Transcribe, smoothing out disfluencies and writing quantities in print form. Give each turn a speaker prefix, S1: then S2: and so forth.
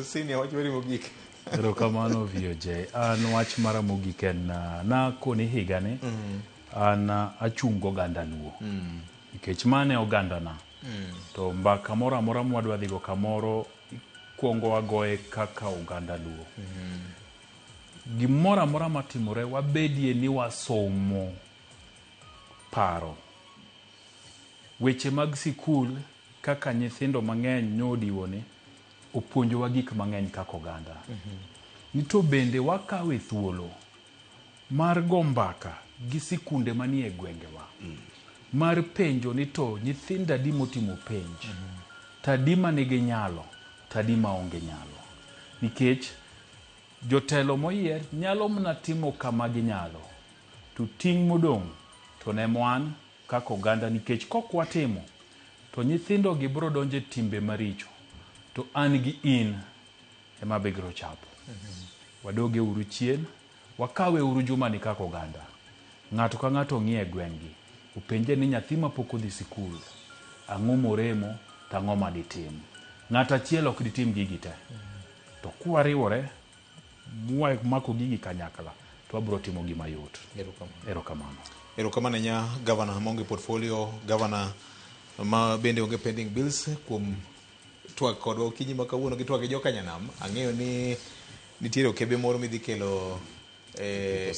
S1: Senior, wach mari mogik.
S2: Erokamano VOJ. An wach mara mogik en nakoni higani an achung' goganda Luo. Nikech mane ogandana. To mbaka moro amora mwadwa dhigo kamoro ikuongo wagoye kaka oganda Luo. Gimoro amora matimore wabedie ni wasomo paro. Weche mag sikul kaka nyithindo mang'eny nyodiwoni opuonjowa gik mang'eny kaka oganda. Ni to bende wakawe thuolo mar go mbaka gi sikunde manie gwengewa. Mar penjo ni to nyithindo adi motimo penj, to adi manigi nyalo, to adi maonge nyalo. Nikech jotelo moyier nyalo mana timo kama ginyalo, to ting' modong' to ne wan kaka oganda nikech kok watimo to nyithindo gi biro donjo e timbe maricho to an gi in ema biro chapo. Wadoge uru chien, wakawe uru jumani kaka oganda. Ng'ato ka ng'ato ong'i e gweng'gi, openje ni nyathi mapok odhi sikul, ang'o moremo to ang'o ma ditim. Ng'ato achiel ok ditim gigi te. To kwariwore mwamako gigi kanyakla to wabiro timo gima yot.
S1: Erokamano.
S2: Erokamano.
S1: Erokamano ahinya gavana maonge portfolio, gavana ma bende onge pending bills kuom twak kodwa okinyi ma kawuono gi twak gi joka nyanam. Ang'eyo ni nitiere okebe moro midhi kelo e